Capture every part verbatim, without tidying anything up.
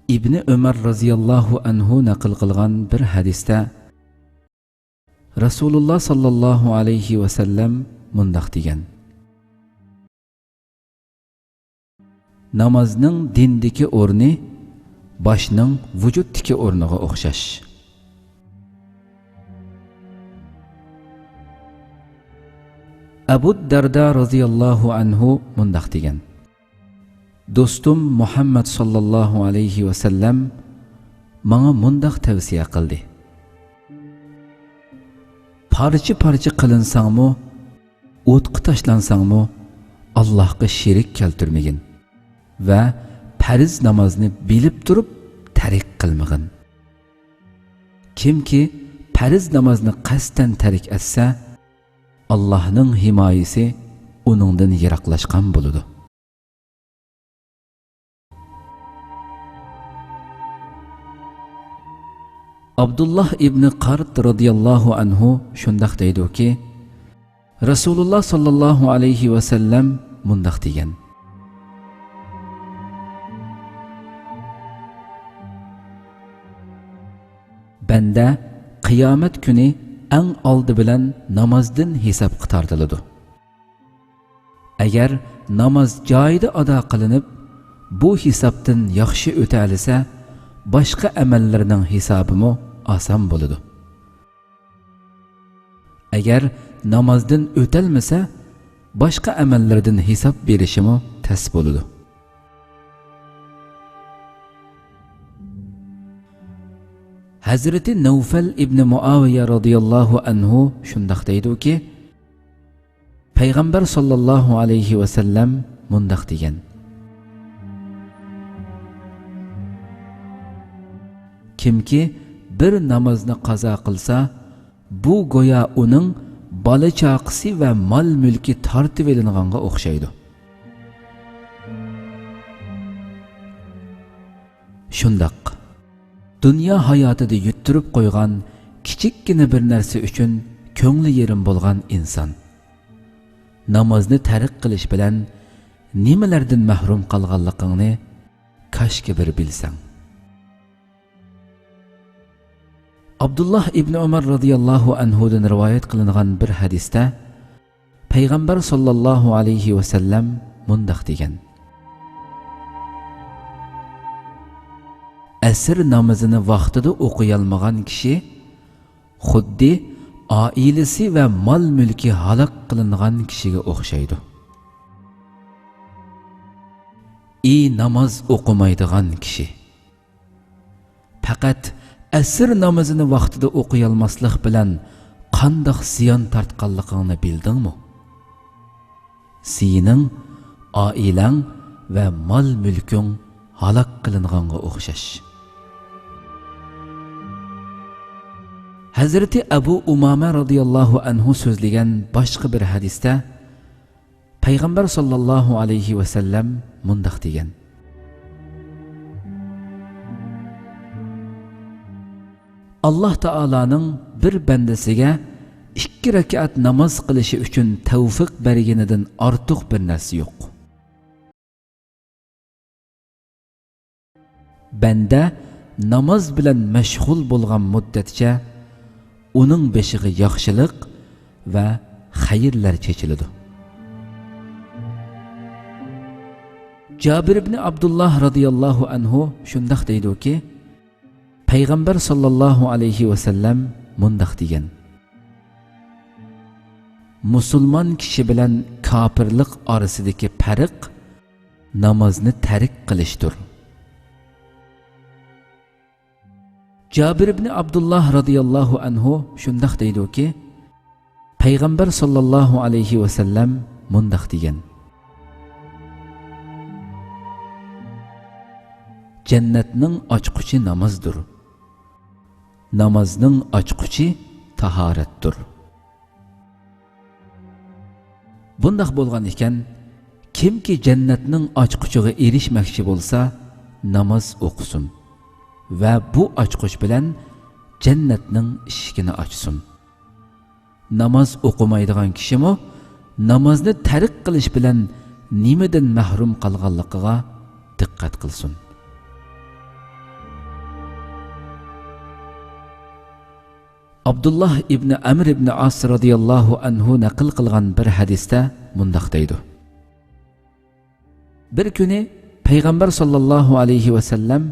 ئىبنى ئۆمەر رازىياللاھۇ ئەنھۇ نەقىل قىلغان بىر ھەدىستە رەسۇلۇللا ساللاللاھۇ ئەلەيھى ۋەسەللەم مۇنداق دېگەن: نامازنىڭ دىندىكى ئورنى باشنىڭ ۋۇجۇدتىكى ئورنىغا ئوخشاش. ئەبۇ دەردا رازىياللاھۇ ئەنھۇ مۇنداق دېگەن: دوستۇم مۇھەممەد ساللاللاھۇ ئەلەيھى ۋەسەللەم ماڭا مۇنداق تەۋسىيە قىلدى: پارچە-پارچە قىلىنساڭمۇ، ئوتقا تاشلانساڭمۇ، ئاللاھقا شېرىك كەلتۈرمىگىن ۋە پەرز نامازنى بىلىپ تۇرۇپ تەرك قىلمىغىن. كىمكى پەرز نامازنى قەستەن تەرك ئەتسە، ئاللاھنىڭ ھىمايىسى ئۇنىڭدىن يىراقلاشقان بولىدۇ. ئابدۇللاھ ئىبنى قارت رازىياللاھۇ ئەنھۇ شۇنداق دەيدۇكى، رەسۇلۇللا ساللاللاھۇ ئەلەيھى ۋەسەللەم مۇنداق دېگەن: بەندە قىيامەت كۈنى ئەڭ ئالدى بىلەن نامازدىن ھېسابقا تارتىلىدۇ. ئەگەر ناماز جايىدا ئادا قىلىنىپ، بۇ ھېسابتىن ياخشى ئۆتەلىسە، باشقا ئەمەللىرىنىڭ ھېسابىمۇ ئاسان بولىدۇ. ئەگەر نامازدىن ئۆتەلمىسە، باشقا ئەمەللىرىدىن ھېساب بېرىشىمۇ تەس بولىدۇ. ھەزرىتى نەۋفەل ئىبنى مۇئاۋىيە رازىياللاھۇ ئەنھۇ شۇنداق دەيدۇكى، پەيغەمبەر ساللاللاھۇ ئەلەيھى ۋەسەللەم مۇنداق دېگەن: كىمكى بىر نامازنى قازا قىلسا، بۇ گويا ئۇنىڭ بالا-چاقىسى ۋە مال-مۈلكى تارتىۋېلىنغانغا ئوخشايدۇ. شۇنداق، دۇنيا ھاياتىدا يۈتتۈرۈپ قويغان كىچىككىنە بىر نەرسە ئۈچۈن كۆڭلى يېرىم بولغان ئىنسان، نامازنى تەرك قىلىش بىلەن نېمىلەردىن مەھرۇم قالغانلىقىڭنى كاشكى بىر بىلسەڭ. ئابدۇللاھ ئىبنى ئۆمەر رازىياللاھۇ ئەنھۇدىن رىۋايەت قىلىنغان بىر ھەدىستە، پەيغەمبەر ساللاللاھۇ ئەلەيھى ۋەسەللەم مۇنداق دېگەن: ئەسىر نامىزىنى ۋاقتىدا ئوقۇيالمىغان كىشى خۇددى ئائىلىسى ۋە مال-مۈلكى ھالاك قىلىنغان كىشىگە ئوخشايدۇ. ئى ناماز ئوقۇمايدىغان كىشى! پەقەت ئەسىر نامىزىنى ۋاقتىدا ئوقۇيالماسلىق بىلەن قانداق زىيان تارتقانلىقىڭنى بىلدىڭمۇ؟ زىيىنىڭ، ئائىلەڭ ۋە مال-مۈلكۈڭ ھالاك قىلىنغانغا ئوخشاش. ھەزرىتى ئەبۇ ئۇمامە رازىياللاھۇ ئەنھۇ سۆزلىگەن باشقا بىر ھەدىستە، پەيغەمبەر ساللاللاھۇ ئەلەيھى ۋەسەللەم مۇنداق دېگەن: ئاللاھ تائالانىڭ بىر بەندىسىگە ئىككى رەكەت ناماز قىلىشى ئۈچۈن تەۋفىق بەرگىنىدىن ئارتۇق بىر نەرسە يوق. بەندە ناماز بىلەن مەشغۇل بولغان مۇددەتچە ئۇنىڭ بېشىغا ياخشىلىق ۋە خەيرلەر چېچىلىدۇ. جابىر ئىبنى ئابدۇللاھ رازىياللاھۇ ئەنھۇ شۇنداق دەيدۇكى، پەيغەمبەر ساللاللاھۇ ئەلەيھى ۋەسەللەم مۇنداق دېگەن: مۇسۇلمان كىشى بىلەن كاپىرلىق ئارىسىدىكى پەرق نامازنى تەرك قىلىشتۇر. جابىر ئىبنى ئابدۇللاھ رازىياللاھۇ ئەنھۇ شۇنداق دەيدۇكى، پەيغەمبەر ساللاللاھۇ ئەلەيھى ۋەسەللەم مۇنداق دېگەن: جەننەتنىڭ ئاچقۇچى نامازدۇر. نامازنىڭ ئاچقۇچى تاھارەتتۇر. بۇنداق بولغان ئىكەن، كىمكى جەننەتنىڭ ئاچقۇچىغا ئېرىشمەكچى بولسا، ناماز ئوقۇسۇن ۋە بۇ ئاچقۇچ بىلەن جەننەتنىڭ ئىشىكىنى ئاچسۇن. ناماز ئوقۇمايدىغان كىشىمۇ نامازنى تەرك قىلىش بىلەن نېمىدىن مەھرۇم قالغانلىقىغا دىققەت قىلسۇن. ئابدۇللاھ ئىبنى ئەمر ئىبنى ئاس رازىياللاھۇ ئەنھۇ نەقىل قىلغان بىر ھەدىستە مۇنداق دەيدۇ: بىر كۈنى پەيغەمبەر ساللاللاھۇ ئەلەيھى ۋەسەللەم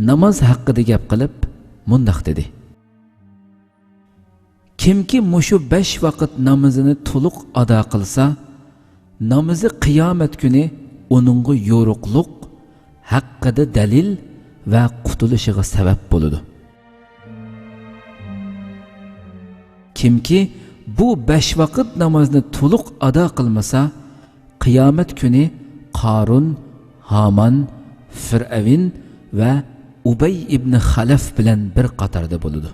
ناماز ھەققىدە گەپ قىلىپ مۇنداق دېدى: كىمكى مۇشۇ بەش ۋاقىت نامىزىنى تولۇق ئادا قىلسا، نامىزى قىيامەت كۈنى ئۇنىڭغا يورۇقلۇق، ھەققىدە دەلىل ۋە قۇتۇلۇشىغا سەۋەب بولىدۇ. كىمكى بۇ بەش ۋاقىت نامازنى تولۇق ئادا قىلمىسا، قىيامەت كۈنى قارۇن، ھامان، فىرئەۋن ۋە ئۇبەي ئىبنى خەلەف بىلەن بىر قاتاردا بولىدۇ.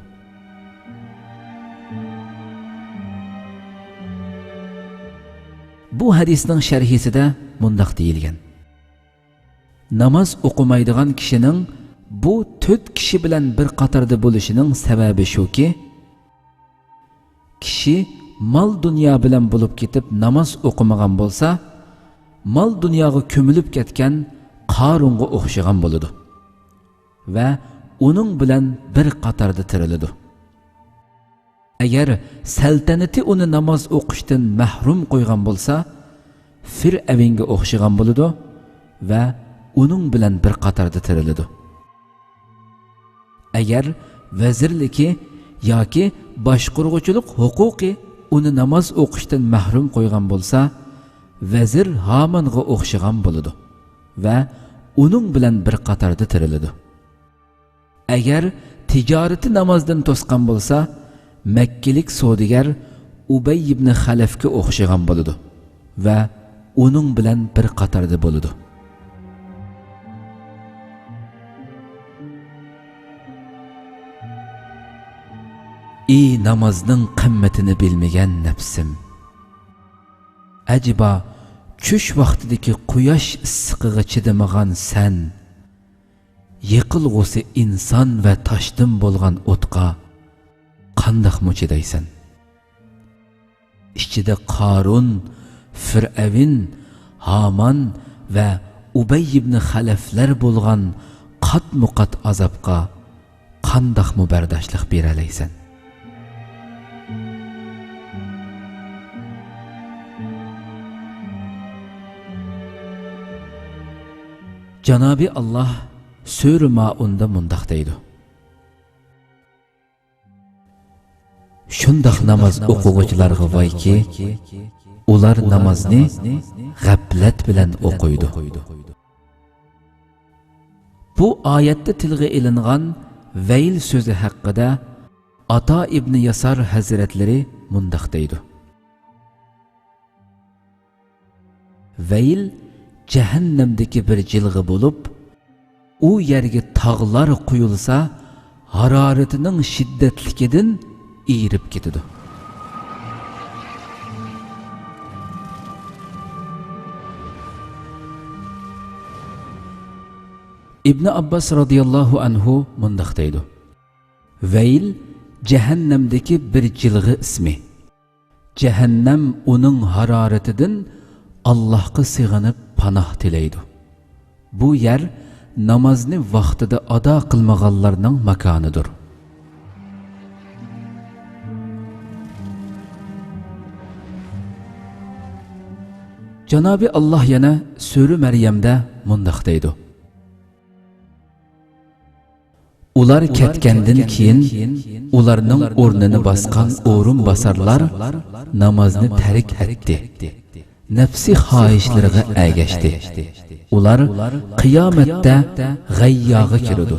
بۇ ھەدىسنىڭ شەرھىسىدە مۇنداق دېيىلگەن: ناماز ئوقۇمايدىغان كىشىنىڭ بۇ تۆت كىشى بىلەن بىر قاتاردا بولۇشىنىڭ سەۋەبى شۇكى، كىشى مال-دۇنيا بىلەن بولۇپ كېتىپ ناماز ئوقۇمىغان بولسا، مال-دۇنياغا كۆمۈلۈپ كەتكەن قارۇنغا ئوخشىغان بولىدۇ ۋە ئۇنىڭ بىلەن بىر قاتاردا تىرىلىدۇ. ئەگەر سەلتەنىتى ئۇنى ناماز ئوقۇشتىن مەھرۇم قويغان بولسا، فىرئەۋنگە ئوخشىغان بولىدۇ ۋە ئۇنىڭ بىلەن بىر قاتاردا تىرىلىدۇ. ئەگەر ۋەزىرلىكى ياكى باشقۇرغۇچىلىق ھوقۇقى ئۇنى ناماز ئوقۇشتىن مەھرۇم قويغان بولسا، ۋەزىر ھامانغا ئوخشىغان بولىدۇ ۋە ئۇنىڭ بىلەن بىر قاتاردا تىرىلىدۇ. ئەگەر تىجارىتى نامازدىن توسقان بولسا، مەككىلىك سودىگەر ئۇبەي ئىبنى خەلەفكە ئوخشىغان بولىدۇ ۋە ئۇنىڭ بىلەن بىر قاتاردا بولىدۇ. ئى نامازنىڭ قىممىتىنى بىلمىگەن نەپسىم! ئەجەبا، چۈش ۋاقتىدىكى قۇياش ئىسسىقىغا چىدىمىغان سەن، يېقىلغۇسى ئىنسان ۋە تاشتىن بولغان ئوتقا قانداقمۇ چىدايسەن؟ ئىچىدە قارۇن، فىرئەۋن، ھامان ۋە ئۇبەي ئىبنى خەلەفلەر بولغان قاتمۇقات ئازابقا قانداقمۇ بەرداشلىق بېرەلەيسەن؟ جانابى ئاللاھ سۈرە مائۇندا مۇنداق دەيدۇ: شۇنداق ناماز ئوقۇغۇچىلارغا ۋايكى، ئۇلار نامازنى غەپلەت بىلەن ئوقۇيدۇ. بۇ ئايەتتە تىلغا ئېلىنغان ۋەيل سۆزى ھەققىدە ئاتا ئىبنى ياسار ھەزرەتلىرى مۇنداق دەيدۇ: ۋەيل جەھەننەمدىكى بىر جىلغا بولۇپ، ئۇ يەرگە تاغلار قۇيۇلسا، ھارارىتىنىڭ شىددەتلىكىدىن ئېرىپ كېتىدۇ. ئىبنى ئابباس رازىياللاھۇ ئەنھۇ مۇنداق دەيدۇ: ۋەيل جەھەننەمدىكى بىر جىلغا ئىسمى. جەھەننەم ئۇنىڭ ھارارىتىدىن ئاللاھقا سېغىنىپ پاناھ تىلەيدۇ. بۇ يەر نامازنى ۋاقتىدا ئادا قىلمىغانلارنىڭ ماكانىدۇر. جانابى ئاللاھ يەنە سۈرە مەريەمدە مۇنداق دەيدۇ: ئۇلار كەتكەندىن كېيىن، ئۇلارنىڭ ئورنىنى باسقان ئورۇنباسارلار نامازنى تەرك ئەتتى، نەپسى خاھىشلىرىغا ئەگەشتى. ئۇلار قىيامەتتە غەيياغا كىرىدۇ.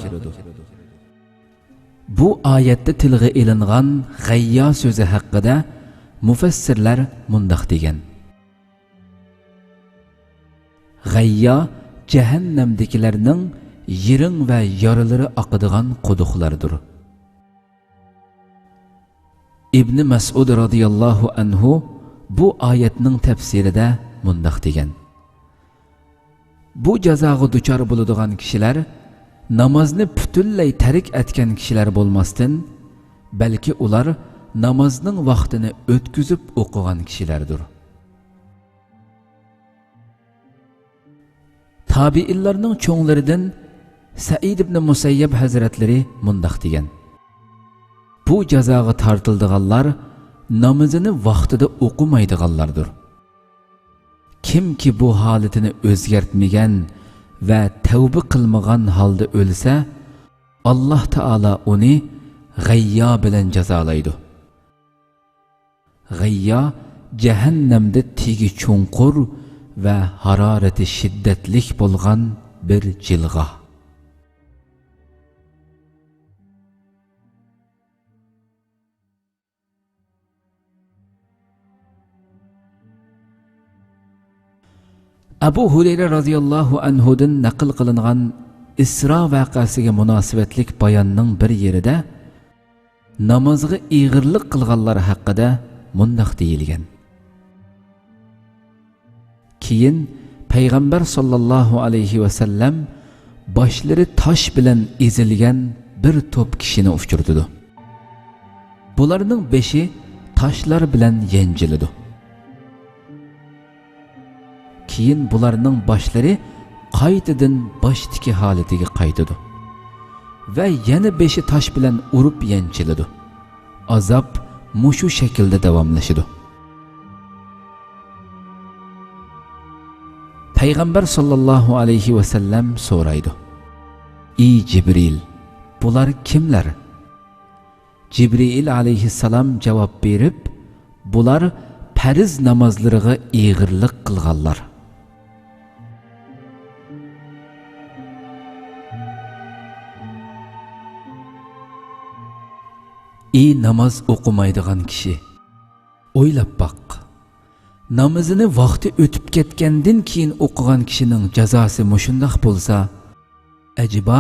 بۇ ئايەتتە تىلغا ئېلىنغان غەييا سۆزى ھەققىدە مۇفەسسىرلەر مۇنداق دېگەن: غەييا جەھەننەمدىكىلەرنىڭ يىرىڭ ۋە يارىلىرى ئاقىدىغان قۇدۇقلاردۇر. ئىبنى مەسئۇد رازىياللاھۇ ئەنھۇ بۇ ئايەتنىڭ تەپسىرىدە مۇنداق دېگەن: بۇ جازاغا دۇچار بولىدىغان كىشىلەر نامازنى پۈتۈنلەي تەرك ئەتكەن كىشىلەر بولماستىن، بەلكى ئۇلار نامازنىڭ ۋاقتىنى ئۆتكۈزۈپ ئوقۇغان كىشىلەردۇر. تابىئىنلارنىڭ چوڭلىرىدىن سەئىد ئىبنى مۇسەييەب ھەزرەتلىرى مۇنداق دېگەن: بۇ جازاغا تارتىلىدىغانلار نامىزىنى ۋاقتىدا ئوقۇمايدىغانلاردۇر. كىمكى بۇ ھالىتىنى ئۆزگەرتمىگەن ۋە تەۋبە قىلمىغان ھالدا ئۆلسە، ئاللاھ تائالا ئۇنى غەييا بىلەن جازالايدۇ. غەييا جەھەننەمدە تېگى چوڭقۇر ۋە ھارارىتى شىددەتلىك بولغان بىر جىلغا. ئەبۇ ھۇرەيرە رازىياللاھۇ ئەنھۇدىن نەقىل قىلىنغان ئىسرا ۋەقەسىگە مۇناسىۋەتلىك باياننىڭ بىر يېرىدە نامازغا ئېغىرلىق قىلغانلار ھەققىدە مۇنداق دېيىلگەن: كېيىن پەيغەمبەر ساللاللاھۇ ئەلەيھى ۋەسەللەم باشلىرى تاش بىلەن ئېزىلگەن بىر توپ كىشىنى ئۇچرىتىدۇ. بۇلارنىڭ بېشى تاشلار بىلەن يەنچىلىدۇ. كېيىن بۇلارنىڭ باشلىرى قايتىدىن باشتىكى ھالىتىگە قايتىدۇ ۋە يەنە بېشى تاش بىلەن ئۇرۇپ يەنچىلىدۇ. ئازاب مۇشۇ شەكىلدە داۋاملىشىدۇ. پەيغەمبەر ساللاللاھۇ ئەلەيھى ۋەسەللەم سورايدۇ: ئى جىبرىل، بۇلار كىملەر؟ جىبرىئىل ئەلەيھىسسالام جاۋاب بېرىپ، بۇلار پەرز نامازلىرىغا ئېغىرلىق قىلغانلار. ئى ناماز ئوقۇمايدىغان كىشى، ئويلاپ باق. نامىزىنى ۋاقتى ئۆتۈپ كەتكەندىن كېيىن ئوقۇغان كىشىنىڭ جازاسى مۇشۇنداق بولسا، ئەجەبا،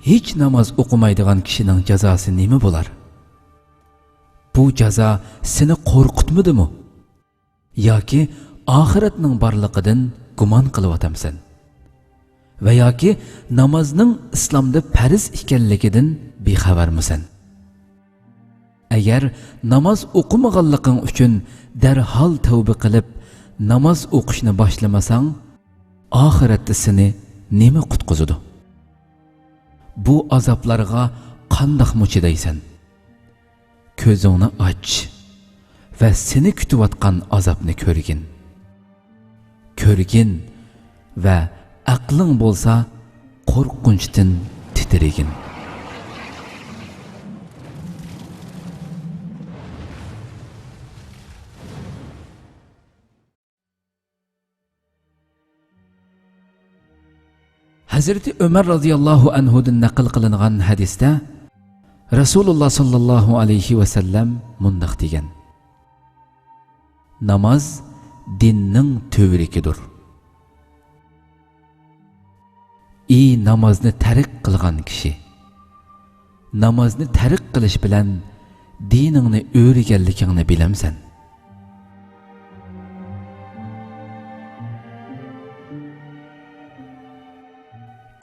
ھېچ ناماز ئوقۇمايدىغان كىشىنىڭ جازاسى نېمە بولار؟ بۇ جازا سېنى قورقۇتمىدىمۇ؟ ياكى ئاخىرەتنىڭ بارلىقىدىن گۇمان قىلىۋاتامسەن؟ ۋە ياكى نامازنىڭ ئىسلامدا پەرز ئىكەنلىكىدىن بىخەۋەرمۇسەن؟ ئەگەر ناماز ئوقۇمىغانلىقىڭ ئۈچۈن دەرھال تەۋبە قىلىپ، ناماز ئوقۇشنى باشلىمىساڭ، ئاخىرەتتە سېنى نېمە قۇتقۇزىدۇ؟ بۇ ئازابلارغا قانداقمۇ چىدايسەن؟ كۆزۈڭنى ئاچ ۋە سېنى كۈتۈۋاتقان ئازابنى كۆرگىن. كۆرگىن ۋە ئەقلىڭ بولسا قورقۇنچتىن تىترىگىن. ھەزرىتى ئۆمەر رازىياللاھۇ ئەنھۇدىن نەقىل قىلىنغان ھەدىستە رەسۇلۇللا ساللاللاھۇ ئەلەيھى ۋەسەللەم مۇنداق دېگەن: ناماز دىننىڭ تۈۋرۈكىدۇر. ئى نامازنى تەرك قىلغان كىشى! نامازنى تەرك قىلىش بىلەن دىنىڭنى ئۆرۈگەنلىكىڭنى بىلەمسەن؟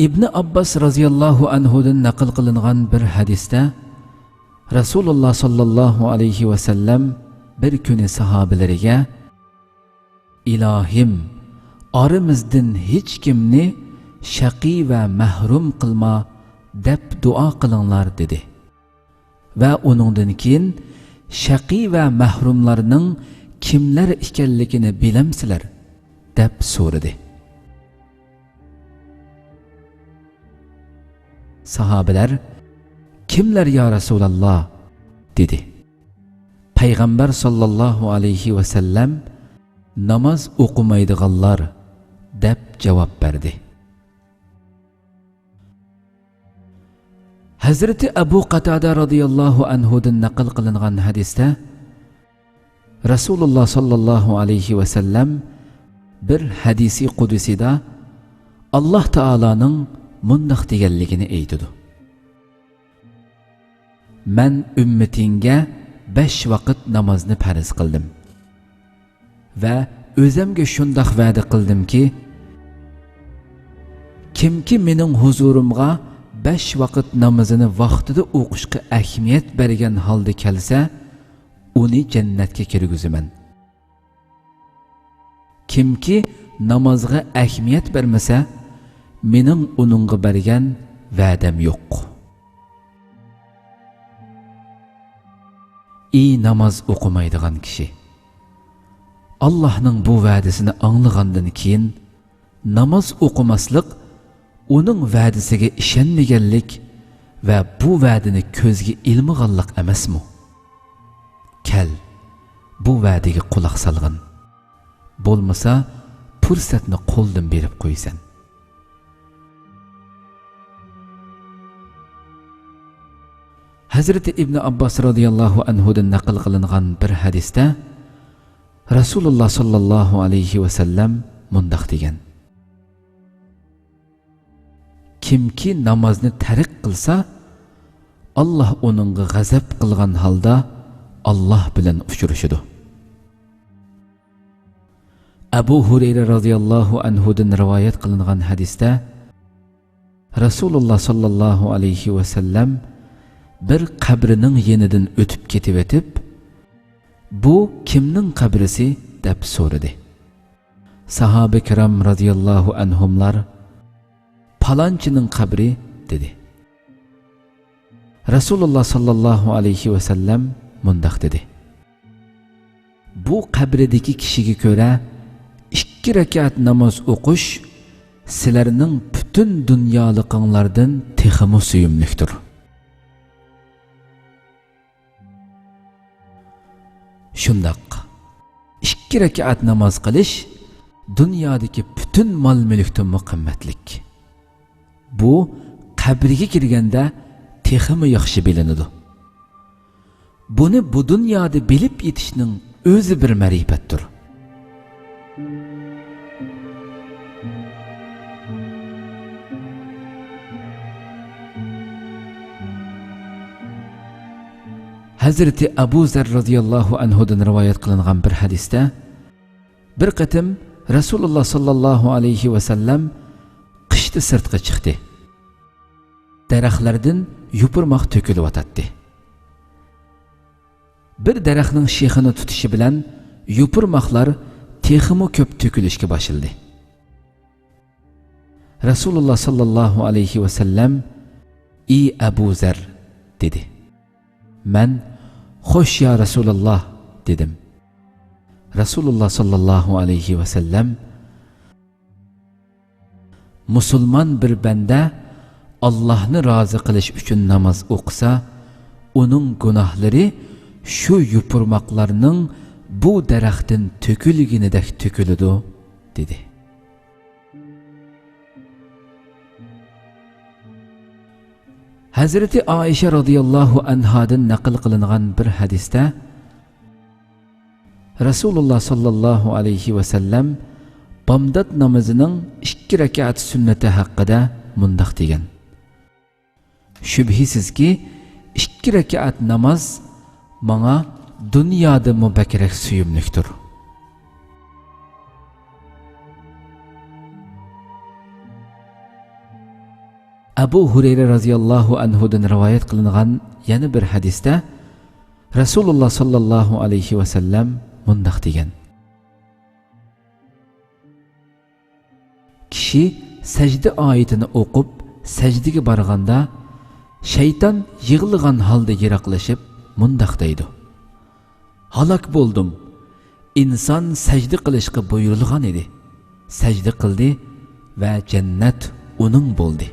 ئىبنى ئابباس رازىياللاھۇ ئەنھۇدىن نەقىل قىلىنغان بىر ھەدىستە رەسۇلۇللا ساللاللاھۇ ئەلەيھى ۋەسەللەم بىر كۈنى ساھابىلىرىگە، ئىلاھىم، ئارىمىزدىن ھېچكىمنى شەقىي ۋە مەھرۇم قىلما، دەپ دۇئا قىلىڭلار، دېدى. ۋە ئۇنىڭدىن كېيىن، شەقىي ۋە مەھرۇملارنىڭ كىملەر ئىكەنلىكىنى بىلەمسىلەر؟ دەپ سورىدى. ساھابىلەر، كىملەر يا رەسۇلاللا؟ دېدى. پەيغەمبەر ساللاللاھۇ ئەلەيھى ۋەسەللەم، ناماز ئوقۇمايدىغانلار، دەپ جاۋاب بەردى. ھەزرىتى ئەبۇ قاتادە رازىياللاھۇ ئەنھۇدىن نەقىل قىلىنغان ھەدىستە، رەسۇلۇللا ساللاللاھۇ ئەلەيھى ۋەسەللەم بىر ھەدىسى قۇدسىدا ئاللاھ تائالانىڭ مۇنداق دېگەنلىكىنى ئېيتىدۇ: مەن ئۈممىتىڭگە بەش ۋاقىت نامازنى پەرز قىلدىم ۋە ئۆزەمگە شۇنداق ۋەدە قىلدىمكى، كىمكى مېنىڭ ھۇزۇرۇمغا بەش ۋاقىت نامىزىنى ۋاقتىدا ئوقۇشقا ئەھمىيەت بەرگەن ھالدا كەلسە، ئۇنى جەننەتكە كىرگۈزىمەن. كىمكى نامازغا ئەھمىيەت بەرمىسە، مېنىڭ ئۇنىڭغا بەرگەن ۋەدەم يوق. ئى ناماز ئوقۇمايدىغان كىشى! ئاللاھنىڭ بۇ ۋەدىسىنى ئاڭلىغاندىن كېيىن ناماز ئوقۇماسلىق ئۇنىڭ ۋەدىسىگە ئىشەنمىگەنلىك ۋە بۇ ۋەدىنى كۆزگە ئىلمىغانلىق ئەمەسمۇ؟ كەل، بۇ ۋەدىگە قۇلاق سالغىن. بولمىسا، پۇرسەتنى قولدىن بېرىپ قويىسەن. ھەزرىتى ئىبنى ئابباس رازىياللاھۇ ئەنھۇدىن نەقىل قىلىنغان بىر ھەدىستە رەسۇلۇللا ساللاللاھۇ ئەلەيھى ۋەسەللەم مۇنداق دېگەن: كىمكى نامازنى تەرك قىلسا، ئاللاھ ئۇنىڭغا غەزەپ قىلغان ھالدا ئاللاھ بىلەن ئۇچرىشىدۇ. ئەبۇ ھۇرەيرە رازىياللاھۇ ئەنھۇدىن رىۋايەت قىلىنغان ھەدىستە، رەسۇلۇللا ساللاللاھۇ ئەلەيھى ۋەسەللەم بىر قەبرىنىڭ يېنىدىن ئۆتۈپ كېتىۋېتىپ، بۇ كىمنىڭ قەبرىسى؟ دەپ سورىدى. ساھابە كىرام رازىياللاھۇ ئەنھۇملار، پالانچىنىڭ قەبرى، دېدى. رەسۇلۇللا ساللاللاھۇ ئەلەيھى ۋەسەللەم مۇنداق دېدى: بۇ قەبرىدىكى كىشىگە كۆرە ئىككى رەكەت ناماز ئوقۇش سىلەرنىڭ پۈتۈن دۇنيالىقىڭلاردىن تېخىمۇ سۆيۈملۈكتۇر. شۇنداق، ئىككى رەكەت ناماز قىلىش دۇنيادىكى پۈتۈن مال-مۈلۈكتىنمۇ قىممەتلىك. بۇ قەبرىگە كىرگەندە تېخىمۇ ياخشى بىلىنىدۇ. بۇنى بۇ دۇنيادا بىلىپ يېتىشنىڭ ئۆزى بىر مەرىپەتتۇر. ھەزرىتى ئەبۇ زەر رازىياللاھۇ ئەنھۇدىن رىۋايەت قىلىنغان بىر ھەدىستە، بىر قېتىم رەسۇلۇللا ساللاللاھۇ ئەلەيھى ۋەسەللەم قىشتا سىرتقا چىقتى. دەرەخلەردىن يوپۇرماق تۆكۈلۈۋاتاتتى. بىر دەرەخنىڭ شېخىنى تۇتۇشى بىلەن يوپۇرماقلار تېخىمۇ كۆپ تۆكۈلۈشكە باشلىدى. رەسۇلۇللا ساللاللاھۇ ئەلەيھى ۋەسەللەم: ئى ئەبۇ زەر، دېدى. مەن: خوش يا رەسۇلاللا، دېدىم. رەسۇلۇللا ساللاللاھۇ ئەلەيھى ۋەسەللەم: مۇسۇلمان بىر بەندە ئاللاھنى رازى قىلىش ئۈچۈن ناماز ئوقۇسا، ئۇنىڭ گۇناھلىرى شۇ يوپۇرماقلارنىڭ بۇ دەرەختىن تۆكۈلگىنىدەك تۆكۈلىدۇ، دېدى. ھەزرىتى ئائىشە رازىياللاھۇ ئەنھادىن نەقىل قىلىنغان بىر ھەدىستە، رەسۇلۇللا ساللاللاھۇ ئەلەيھى ۋەسەللەم بامدات نامىزىنىڭ ئىككى رەكەت سۈننىتى ھەققىدە مۇنداق دېگەن: شۈبھىسىزكى، ئىككى رەكەت ناماز ماڭا دۇنيادىنمۇ بەكرەك سۆيۈملۈكتۇر. ئەبۇ ھۇرەيرە رازىياللاھۇ ئەنھۇدىن رىۋايەت قىلىنغان يەنە بىر ھەدىستە رەسۇلۇللا ساللاللاھۇ ئەلەيھى ۋەسەللەم مۇنداق دېگەن: كىشى سەجدە ئايىتىنى ئوقۇپ سەجدىگە بارغاندا، شەيتان يىغلىغان ھالدا يىراقلىشىپ مۇنداق دەيدۇ: ھالاك بولدۇم! ئىنسان سەجدە قىلىشقا بۇيرۇلغان ئىدى. سەجدە قىلدى ۋە جەننەت ئۇنىڭ بولدى.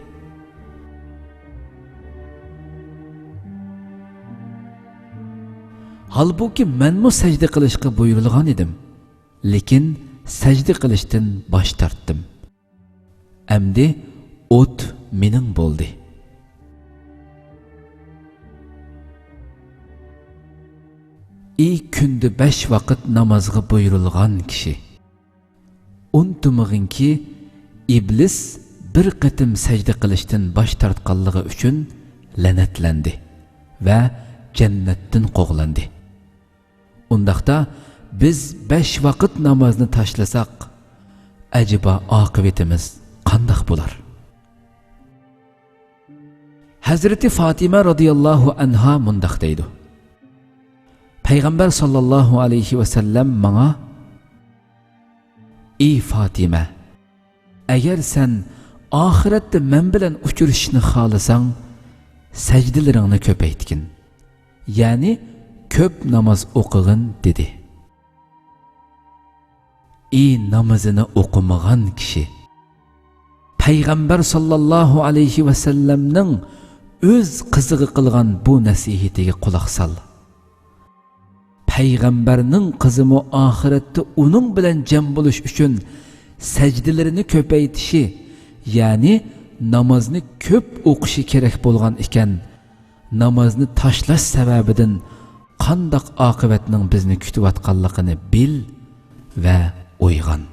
ھالبۇكى، مەنمۇ سەجدە قىلىشقا بۇيرۇلغان ئىدىم، لېكىن سەجدە قىلىشتىن باش تارتتىم. ئەمدى ئوت مېنىڭ بولدى. ئى كۈندە بەش ۋاقىت نامازغا بۇيرۇلغان كىشى! ئۇنتۇمىغىنكى، ئىبلىس بىر قېتىم سەجدە قىلىشتىن باش تارتقانلىقى ئۈچۈن لەنەتلەندى ۋە جەننەتتىن قوغلاندى. ئۇنداقتا بىز بەش ۋاقىت نامازنى تاشلىساق، ئەجەبا ئاقىۋىتىمىز قانداق بولار؟ ھەزرىتى فاتىمە رازىياللاھۇ ئەنھا مۇنداق دەيدۇ: پەيغەمبەر ساللاللاھۇ ئەلەيھى ۋەسەللەم ماڭا: ئى فاتىمە، ئەگەر سەن ئاخىرەتتە مەن بىلەن ئۇچرىشىشنى خالىساڭ، سەجدىلىرىڭنى كۆپەيتكىن. يەنى كۆپ ناماز ئوقۇغىن دېدى. ئى نامىزىنى ئوقۇمىغان كىشى! پەيغەمبەر ساللاللاھۇ ئەلەيھى ۋەسەللەمنىڭ ئۆز قىزىغا قىلغان بۇ نەسىھىتىگە قۇلاق سال. پەيغەمبەرنىڭ قىزىمۇ ئاخىرەتتە ئۇنىڭ بىلەن جەم بولۇش ئۈچۈن سەجدىلىرىنى كۆپەيتىشى، يەنى نامازنى كۆپ ئوقۇشى كېرەك بولغان ئىكەن، نامازنى تاشلاش سەۋەبىدىن قانداق ئاقىۋەتنىڭ بىزنى كۈتۈۋاتقانلىقىنى بىل ۋە ئويغان.